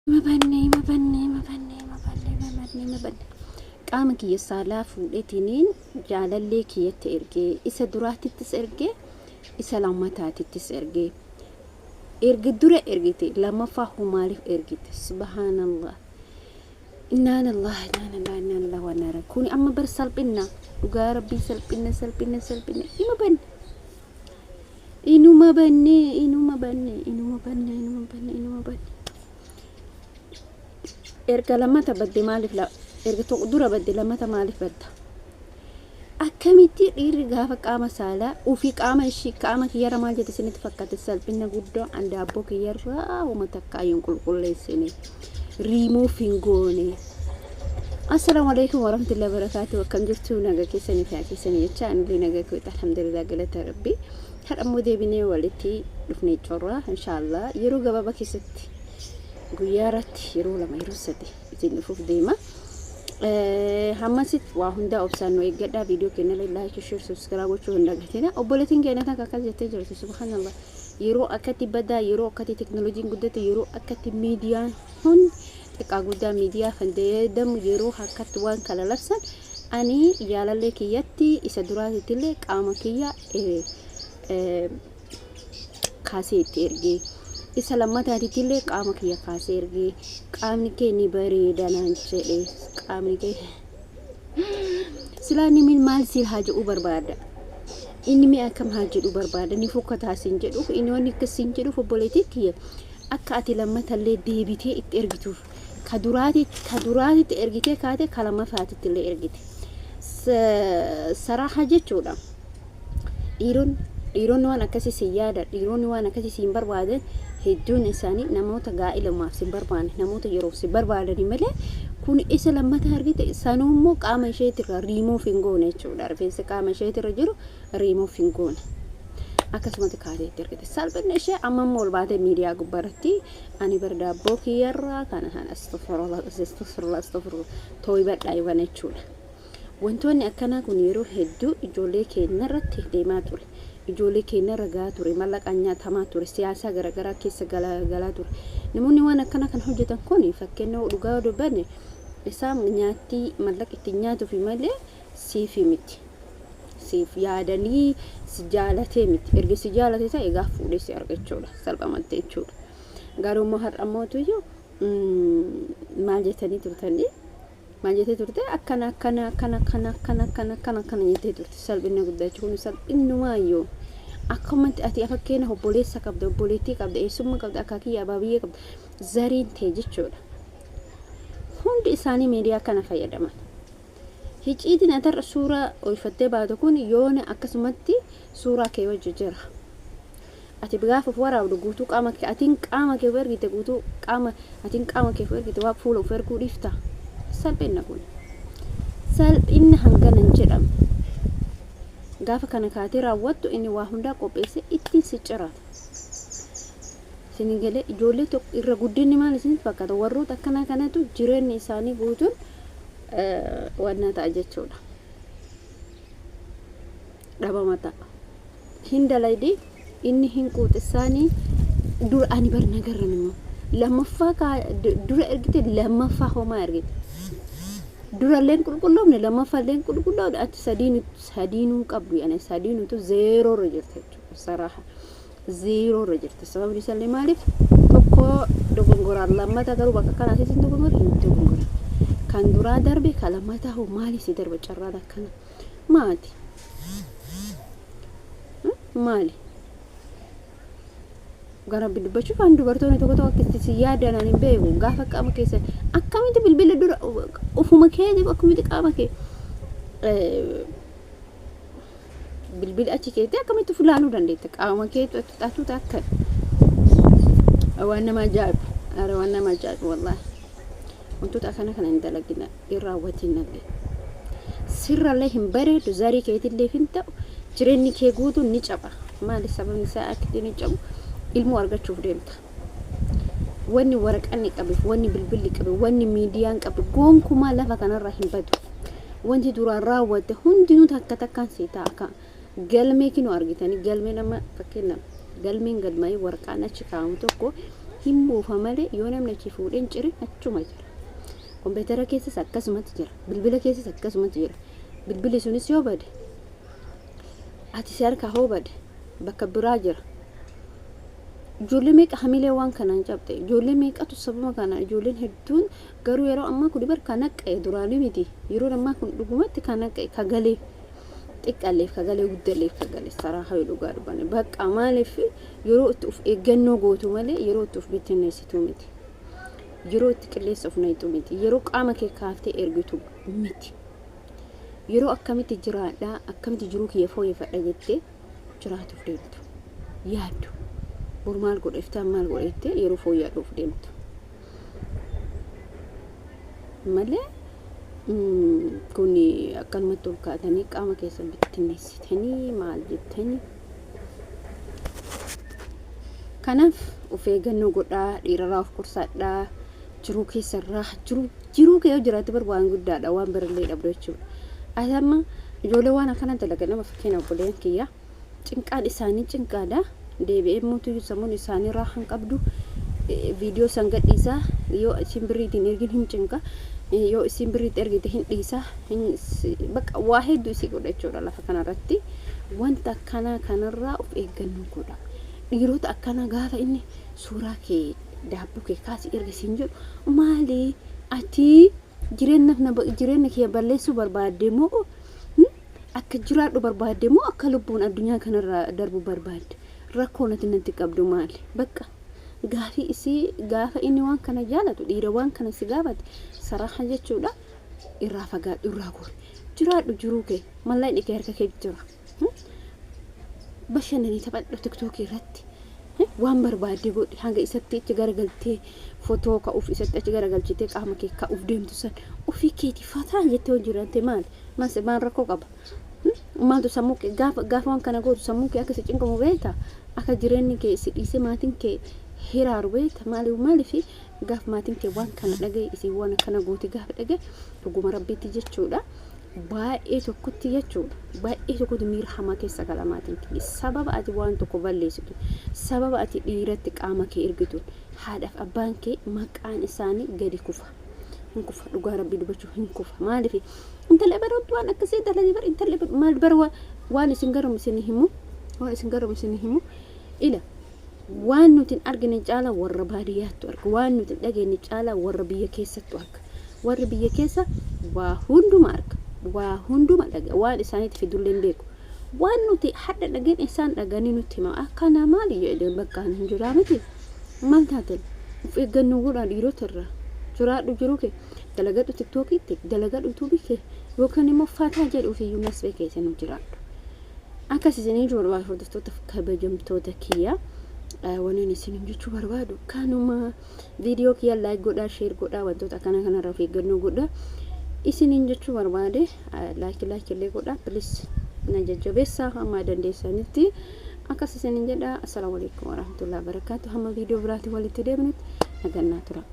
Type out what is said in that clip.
Ima banne, ima banne, ima banne, ima banne, ima banne, ima banne. Qaama kiyya saalaa fuudheetiniin jaalallee kiyyatti ergee, isa duraatittis ergee, isa lammataatittis ergee. Erga dura ergite lammaffaa hoo maaliif ergite? Subhaanallah. Innaan Allah, innaan Allah, innaan Allah waan naara. Kuni amma bar salphinna. Dhugaa rabbii salphinna, salphinna, salphinna. Ima banne. Inuma banne, inuma banne, inuma banne, inuma banne, inuma banne. Erga lammata badde maaliif erga tokko dura badde lammata maaliif badda? Akkamitti dhiirri gaafa qaama saalaa ofii qaama ishii qaama kiyyarra maal jette isinitti fakkaate? Salphina guddaa an daabboo kiyyarraa homa takka ayyuun qulqulleessine riimuuf hin goone. Assalaamu alaikum warahmatullahi wabarakatuh. Akkam jirtu, naga keessanii fi keessanii jecha anillee naga koota, alhamdulillah, galata rabbi. Har'a immoo deebinee walitti dhufnee corra, inshaallah yeroo gabaabaa keessatti guyyaa irratti yeroo lama yeroo sadi isin dhufuuf deema. Hammasitti waa hundaa obsaan nu eeggadhaa. Viidiyoo keenya like, share, subscribe gochuu hin dagatina. Obboleettiin keenya takka akkas jettee jirti: subhanallah, yeroo akkatti badaa, yeroo akkatti teknooloojiin guddate, yeroo akkatti miidiyaan hundi xiqqaa guddaa miidiyaa fayyadamu, yeroo akkatti waan kana labsan, ani jaalallee kiyyatti isa duraatittillee qaama kiyya kaasee itti ergee, isa lammataatittillee qaama kiyya kaasee ergee, qaamni kee ni bareeda naan jedhe. Qaamni kee silaa inni maal si haa jedhu barbaada? Inni mi'a akkam haa jedhu barbaada? Ni fokkataa siin jedhuuf? Inni wanni akkas siin jedhuuf, obboleettii kiyya, akka ati lammatallee deebitee itti ergituuf. Ka duraatitti ergitee kaate, ka lammaffaatitti illee ergite. Saraaha jechuudha. Dhiironni waan akkasii si yaada, dhiironni waan akkasii si hin barbaadan. Hedduun isaanii namoota gaa'ilumaaf si hin barbaanne, namoota yeroof si barbaadani malee. Kun isa lammata argite sanuu immoo qaama isheetirra riimuuf hin goone jechuudha. Rifeensa qaama isheetirra jiru riimuuf hin goone. Akkasumatti kaatee itti ergite. Salphinni ishee amma immoo ol baatee miidiyaa gubbaarratti ani bar daabboo kiyyarraa kana kana, astaghfirullah, astaghfirullah, astaghfirullah, tooybadhaa yookaan jechuudha. Wantoonni akkanaa kun yeroo hedduu ijoollee keenyarratti deemaa ture. Ijoollee keenyarra gahaa ture. Mallaqaan nyaatamaa ture. Siyaasaa garaagaraa keessa galaa ture. Namoonni waan akkana kan hojjetan kun, fakkeenya dhugaa dubbanne, isaan nyaattii mallaqa ittiin nyaatuufi malee siifi miti. Siif yaadanii si jaalatee miti. Erga si jaalate ta'e gaaf fuudhee si argachuudha. Salphamatti jechuudha. Garuu immoo har'a mootuyyuu maal jettanii turtanii? Maal jettee turte? Akkana akkana akkana akkana akkana akkana akkana akkana jettee turte. Salphina guddaa jechuun salphinnumaayyuu. Akkumatti ati fakkeenya obboleessa qabda, obboleettii qabda, eessummaa qabda, akaakiyya abaabiyyee qabda, zariin ta'e jechuudha. Hundi isaanii miidiyaa kana fayyadaman. Hiciitiin atarra suuraa oolfattee baatu kun yoona akkasumatti suuraa kee wajji jira. Ati gaafa of waraabdu guutuu qaama kee, atiin qaama kee of ergite, guutuu qaama atiin qaama kee of ergite, waa fuula of erguu dhiifta. Salphina kun. Salphinni hangana hin jedhamu. Gaafa kana kaatee raawwattu inni waa hundaa qopheessee ittiin si cirata. Isin galee? Ijoollee tokko irra guddinni maal isin fakkaata? Warroota akkanaa kanatu jireenyi isaanii guutuun wanna ta'a jechuudha. Dhabama ta'a. Hin dalaydi, inni hin quuxissaanii dura ani bar nagarran immoo lammaffaa dura ergite, lammaffaa homaa ergite. Durallee hin qulqulloofne, lammaffaallee hin qulqulloofne. Ati sadiinu sadiinuu qabdu, yani sadiinutu zeeroorra jirta jechuudha. Saraaha zeeroorra jirta. Sababni isaallee maaliif? Tokko dogongoraan, lammata garuu bakka kanaa sitti dogongora hin dogongora. Kan duraa darbe, kan lammataa hoo maaliif si darba carraan akkana? Maati? Maali? Gara dubbachuuf waan dubartoonni tokko tokko akkasitti si yaadan ani hin beeku. Gaafa qaama keessa akkamitti bilbila dura ofuma keetiif akkamitti qaama kee bilbila achi keetti akkamitti fulaaluu dandeetta? Qaama kee xaxxatu akka waan nama ajaa'ibu. Ara waan nama ajaa'ibu, wallaahi. Wantoota akkana kana hin dalagina, hin raawwatin illee. Sirrallee hin bareedu, zarii keetillee hin ta'u, jireenyi kee guutuun ni caba. Maali sababni isaa akka inni cabu? Ilmoo argachuuf deemta. Wanni waraqanni qabeef, wanni bilbilli qabe, wanni miidiyaan qabe gonkumaa lafa kanarra hin badu. Wanti duraan raawwatte hundinuu takka takkaan si ta'a. Akka galmee kinoo argitanii, galmee nama fakkeenyaaf galmeen galmaa'ee waraqaan achi kaa'amu tokko Hin buufa malee yoo namni achi fuudhee hin cirin achuma jira. Kompiitara keessas akkasumatti jira. Bilbila keessas akkasumatti jira. Bilbilli sunis yoo bade, ati si harkaa hoo bade, bakka biraa jira. Ijoollee meeqa hamilee waan kanaan cabxe? Ijoollee meeqatu sababa kanaan? Ijoolleen hedduun garuu yeroo ammaa kun bar kan haqqa'e duraanii miti. Yeroo ammaa kun dhugumatti kan haqqa'e ka galee xiqqalleef ka galee guddalleef ka galee saraa hayu dhugaa dubbanne bakka. Maaliif? Yeroo itti of eeggannoo gootu malee yeroo itti of bittinneessitu miti. Yeroo itti qilleensa of naqxu miti. Yeroo qaama kee kaaftee ergitu miti. Yeroo akkamitti jiraadhaa, akkamitti jiruu kiyya fooyyeffadha jettee jiraatuuf deemtu. Yaaddu. Bor maal godha, iftaan maal godha jettee yeroo fooyya'aadhuuf deemtu. Malee kun akkanumatti ol kaatanii qaama keessan bittinneessitanii maal jettanii. Kanaaf of eeggannoo godhaa, dhiirarraa of qursadhaa, jiruu keessarraa jiruu kee yoo jiraate bar waan guddaadha, waan birallee dhabdu jechuudha. Ati amma ijoollee waan akkana dalagan, nama fakkeenya obboleeyyan kiyya, cinqaan isaanii cinqaadha. Deebi'ee immoo sammuun isaanii raahan qabdu. Viidiyoo san gadhiisaa, yoo isin birriitiin ergin hin cinqa, yoo isin birriitti ergite hin dhiisa, bakka waa hedduu isii godha jechuudha. Lafa kanarratti wanta akkanaa kanarraa of eeggannoo godha. Dhiirota akkanaa gaafa inni suuraa kee, daabboo kee kaasii erga siin jedhu, maali ati? Jireenya kee balleessuu barbaadde moo, akka jiraadhu barbaadde moo, akka lubbuun addunyaa kanarraa darbu barbaadde? Rakkoo natti natti qabdu maali? Bakka gaafii isii gaafa inni waan kana jaalatu, dhiira waan kana si gaafate, saraaha jechuudha, irraa fagaadhu, irraa gori, jiraadhu jiruu kee. Mallaqni kee harka kee jira. Bashannanii taphadhu TikTokii irratti, waan barbaadde godhi. Hanga isatti achi garagaltee fotoo ka'uuf, isatti achi garagalchitee qaama kee ka'uuf deemtu san, ofii keetii fataa jettee hojii jiraatte maali? Maal rakkoo qaba? Maaltu sammuu kee gaafa waan kana gootu sammuu kee akka si cinqamu beekta? Akka jireenyi kee si dhiisee maatiin kee hiraaru beekta? Maaliif? Maaliif gaaf maatiin kee waan kana dhagaye, isin waan akkana goote gaafa dhagaye, dhuguma rabbiitti jechuudha. Baay'ee tokkotti jechuudha. Baay'ee tokkotti miira hamaa keessa gala maatiin kee. Sababa ati waan tokko balleessitu, sababa ati dhiiratti qaama kee ergitu, haadhaaf abbaan kee maqaan isaanii gadi kufa. Hin kufa, dhugaa rabbii dubbachuu hin kufa. Maaliif? Intala baroottu waan akkasii dalagee bar, intala maal bar. Waan isin garamu isin himu, waan isin garamu isin himu, ila waan nuti hin argine caala warra baadiyyaattu arga, waan nuti hin dhageenye caala warra biyya keessattu arga. Warri biyya keessa waa hunduma arga, waa hunduma dhaga, waan isaaniitti fidullee hin beeku. Waan nuti hadha dhageen isaan dhaganii nutti hima. Akkana maali jedhee bakka hin jiraa miti. Maal taateen? Of eeggannoo godhaa dhiirota irraa. Jiraadhu jiruu kee, dalagadhu TikTokiitti, dalagadhu YouTubeii kee, yookaan immoo fataa jedhuuf iyyuu nasbee keessa nu jiraadhu. Akkas isinii jiru, hordoftoota kabajamtoota kiyya. Wanni isin jechuu barbaadu kanuma. Viidiyoo kiyya like godhaa, share godhaa, wantoota akkana kanarraa of eeggannoo godhaa isiniin jechuu barbaade. Like like illee godhaa, please, na jajjabeessaa hamma dandeessanitti. Akkas isiniin jedha. Assalaamu alaikum warahmatullahi wabarakatuh. Hamma viidiyoo biraatiin walitti deebinutti nagannaa tura.